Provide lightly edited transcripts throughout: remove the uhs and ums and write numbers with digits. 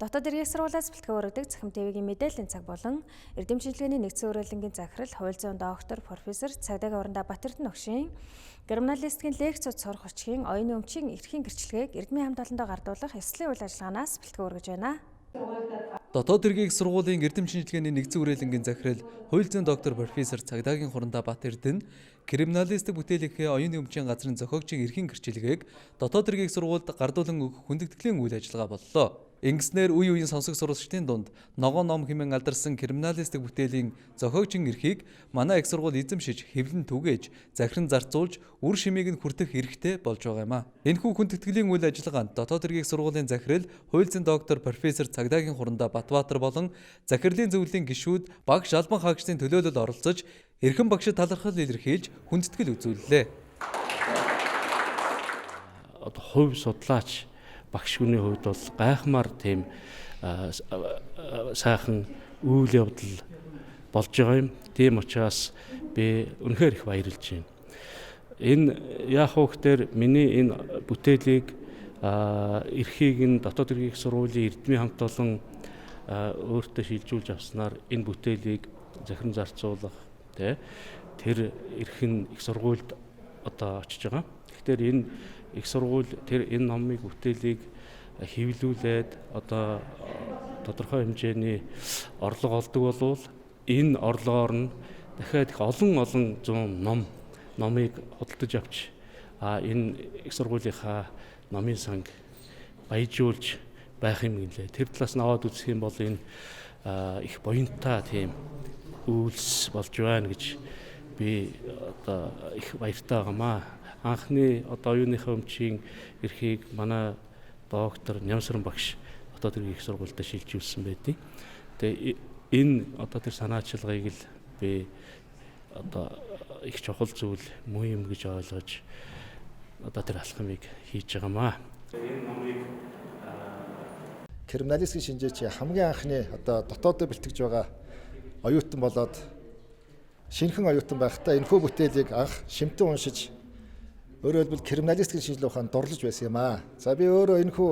Дотоод эргийн сургуулиас бэлтгэн өргөдөг Цахим ТV-гийн мэдээллийн цаг болон эрдэм шинжилгээний нэгдсэн хүрээлэнгийн захирал, хууль зүйн доктор, профессор цагдаагийн урандаа Батэрдэн огшийн криминалистикийн лекцүүд сурах өчгийн оюуны өмчийн эрхийн гэрчлэгээг эрдмийн хамт олондоо гардуулах ёслолын үйл ажиллагаанаас бэлтгэн өргөж байна. Дотоод эргийн их сургуулийн эрдэм шинжилгээний нэгдсэн хүрээлэнгийн захирал, хууль зүйн доктор, профессор цагдаагийн хурандаа Батэрдэн криминалистик бүтээлийнхээ оюуны өмчийн газрын зохиогчийн эрхийн гэрчлэгээг дотоод эргийн их сургуульд гардуулан өгөх хүндэтгэлийн үйл ажиллагаа боллоо. Ингэснээр үе үеийн сонсог сурагчдын дунд ногоон ном хэмээн алдарсан криминалистик бүтээлийн зохиогчийн эрхийг манай их сургууль эзэмшиж, хэвлэн түгээж, захиран зарцуулж, үр шимийг нь хүртэх эрхтэй болж байгаа юм а. Энэхүү хүндэтгэлийн үйл ажиллагаанд дотоод эргийн их сургуулийн захирал, хууль зүйн доктор, профессор цагдаагийн хурандаа Батбаатар болон захирлын зөвлөлийн гишүүд, багш албан хаагчдын төлөөлөл оролцож, эрхэм багшид талархал илэрхийлж хүндэтгэл үзүүллээ. Одоо хувь судлаач багш хүний хувьд бол гайхмаар тийм сайхан үйл явдал болж байгаа юм. Тийм учраас би үнэхээр их баярлж байна. Энэ яах вэ гэхээр миний энэ бүтээлийг эрхийг нь дотоод эргийн их сургуулийн эрдмийн хамт олон өөртөө шилжүүлж авснаар энэ бүтээлийг захиран зарцуулах тэр эрх нь их сургуульд одоо очиж байгаа. Тэгэхээр энэ их сургууль тэр энэ номыг бүтээлийг хэвлүүлээд одоо тодорхой хэмжээний орлого олдог болвол энэ орлогоор нь дахиад их олон олон зуун номыг худалдаж авч энэ их сургуулийнхаа номын санг баяжуулж байх юм гэлээ. Тэр талаас нь аваад үзэх юм бол энэ их буянтай тийм үйлс болж байна гэж би одоо их баяртай байгаамаа. Анхны одоо оюуныхаа өмчийн эрхийг манай доктор Нямсран багш дотоод эргийн их сургуультай шилжүүлсэн байдیں۔ Тэгээ энэ одоо тэр санаачилгаыг л би одоо их чухал зүйл муу юм гэж ойлгож одоо тэр алхмыг хийж байгаамаа. Энэ номыг криминалистикийн шинжээч хамгийн анхны одоо дотоодоо бэлтгэж байгаа оюутан болоод шинэхэн оюутан байхдаа энэхүү бүтээлийг анх шимтэн уншиж өөрөөр хэлбэл криминалистикийн шинжилгээ ухаанд дурлаж байсан юм аа. За би өөрөө энэхүү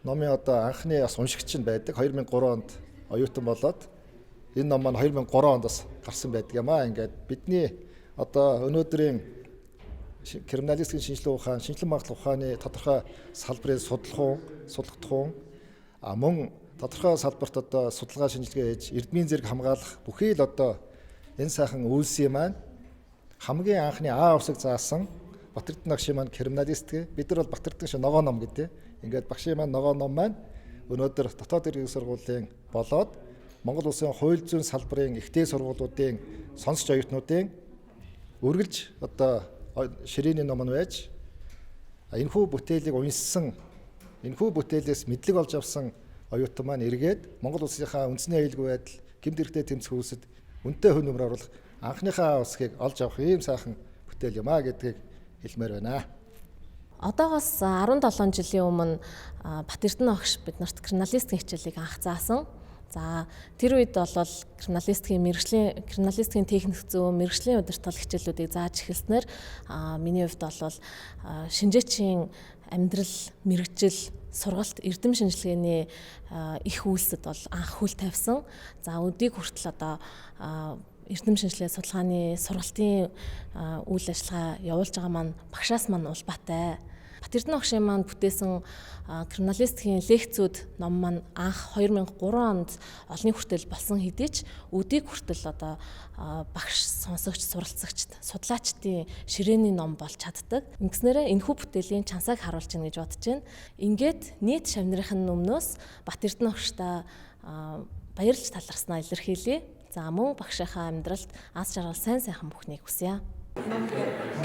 номын одоо анхны бас уншигч нь байдаг. 2003 онд оюутан болоод энэ ном маань 2003 онд бас гарсан байдаг юм аа. Ингээд бидний одоо өнөөдрийн криминалистикийн шинжилгээ ухаан, шинжилгээ магадлал ухааны тодорхой салбарыг судлах мөн тодорхой салбарт одоо судалгаа шинжилгээ хийж эрдмийн зэрэг хамгаалах бүхий л одоо энэ сайхан үйлсийн маань хамгийн анхны А усыг заасан Батэрдэн багшийн маань криминалистик, бид нар бол Батэрдэн шиг ногоон ном гэдэг. Ингээд багшийн маань ногоон ном маань өнөөдөр дотоод эргийн сургуулийн болоод Монгол улсын хууль зүйн салбарын ихтэй сургуулиудын сонсч оюутнуудын үргэлж одоо ширээний ном нь байж энэхүү бүтээлийг уншсан, энэхүү бүтээлээс мэдлэг олж авсан оюутан маань эргээд Монгол улсынхаа үндэсний аюулгүй байдал, гэмт хэрэгтэй тэмцэх үйлсэд үнэтэй хувь нэмэр оруулах анхныхаа усгийг олж авах ийм сайхан бүтээл юм а гэдгийг хэлмээр байна. Одоогоос 17 жилийн өмнө Батэрдэн огш бид нарт криминалистикийн хичээлийг анх заасан. За тэр үед бол криминалистикийн мэргэжлийн криминалистикийн техник зүйн мэргэжлийн удирдал хичээлүүдийг зааж эхэлснээр миний хувьд бол шинжээчийн амьдрал, мэргэжил, сургалт, эрдэм шинжилгээний их үйлсэд бол анх хөл тавьсан. За өдийг хүртэл одоо эрдэм шинжилгээ судалгааны сургалтын үйл ажиллагаа явуулж байгаа маань багшаас маань улбаатай. Батэрдэн огшийн маань бүтээсэн криминалистикийн лекцүүд ном маань анх 2003 онд олонний хүртэл болсон хэдий ч өдийг хүртэл одоо багш, сонсогч, суралцагч, судлаачдын ширээний ном болж чаддаг. Ингэснээрээ энэхүү бүтээлийн чансааг харуулж байна гэж бодож байна. Ингээд нийт шавнырын өмнөөс Батэрдэн огштой баярлж талархснаа илэрхийлье. За мөн багшийнхаа амьдралд аз жаргал сайн сайхан бүхнийг хүсье.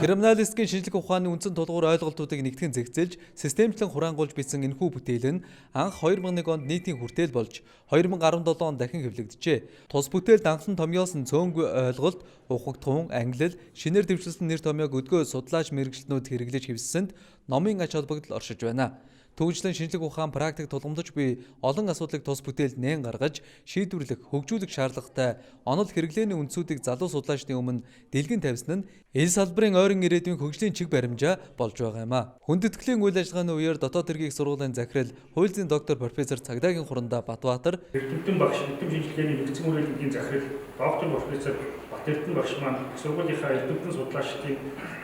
Криминалистикийн шинжлэх ухааны үндсэн тулгуур ойлголтуудыг нэгтгэн зэгцэлж, системчлэн хураангуйлж бичсэн энэхүү бүтээл нь анх 2001 онд нийтийн хүртээл болж 2017 онд дахин хэвлэгджээ. Тус бүтээлд анхлан томьёосон цөөнгүй ойлголт, ухагтхуун, ангилал, шинээр дэвшилсэн нэр томьёог өдгөө судлаач мэргэжилтнүүд хэрэглэж хэвсэнд номын ач холбогдол оршиж байна. Түүнчлэн шинжлэх ухаан практик тулгамдж буй олон асуудлыг тус бүтээлд нээн гаргаж шийдвэрлэх, хөгжүүлэх шаардлагатай онол хэрэглээний үндсүүдийг залуу судлаачдын өмнө дэлгэн тавьсан нь эл салбарын ойрон ирээдүйн хөгжлийн чиг баримжаа болж байгаа юм а. Хүндэтгэлийн үйл ажиллагааны үеэр дотоод хэргийн их сургуулийн захирал, хууль зүйн доктор профессор Цагдаагийн хурандаа Батбаатар, Эрдэмтэн багш, эрдэм шинжилгээний нэгдсэн хүрээлэнгийн захирал, доктор профессор Бат Эрдэнэ багш маань их сургуулийнхаа эрдэмтэн судлаачдын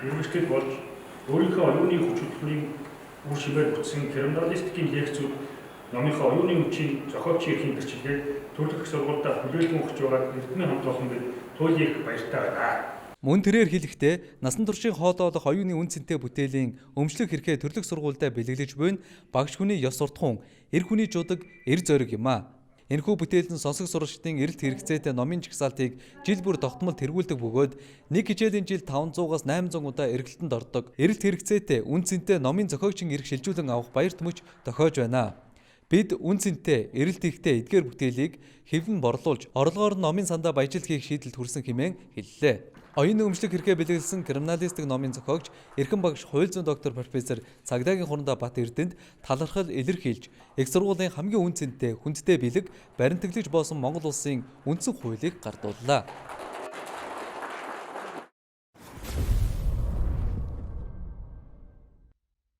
үргэлжлэл болж өөрийнхөө оюуны хүч хөдөлмөрийн үр шимээр бүтсэн криминалистикийн лекцүүд номынхоо оюуны өмчийн зохиогчийн эрхийн гэрчлэгийг төрлөх их сургуультай хүлээлгэн өгч байгаад эрдмийн хамт олон бид туйлын их баяртай байна. Мөн тэрээр хэлэхдээ насан туршийн хоолоолох оюуны үн цэнтэй бүтээлийн өмчлөх эрхээ төрлөх сургуультай бэлэглэж буй нь багш хүний ёс суртахуун, эр хүний жудаг, эр зориг юм а. Энэхүү бүтээл нь сонсог сурагчдын эрэлт хэрэгцээтэй номын жагсаалтыг жил бүр тогтмол тэргүүлдэг бөгөөд нэг хичээлийн жил 500-аас 800 удаа эргэлтэнд ордог. Эрэлт хэрэгцээтэй үн цэнтэй номын зохиогчийн эрх шилжүүлэн авах баярт мөч тохиож байна. Бид үн цэнтэй, эрэлт ихтэй эдгээр бүтээлийг хэвлэн борлуулж, орлогоор нь номын сандаа баяжилт хийх шийдэлд хүрсэн хэмээн хэллээ. Оюуны өмчлөх эрхээ бэлэглэсэн криминалистик номын зохиогч, эрхэм багш, хууль зүйн доктор профессор Цагдаагийн хурандаа Бат Эрдэнэт талархал илэрхийлж, их сургуулийн хамгийн үн цэнтэй, хүндтэй бэлэг баримтаглаж боосон Монгол улсын үндсэн хуулийг гардууллаа.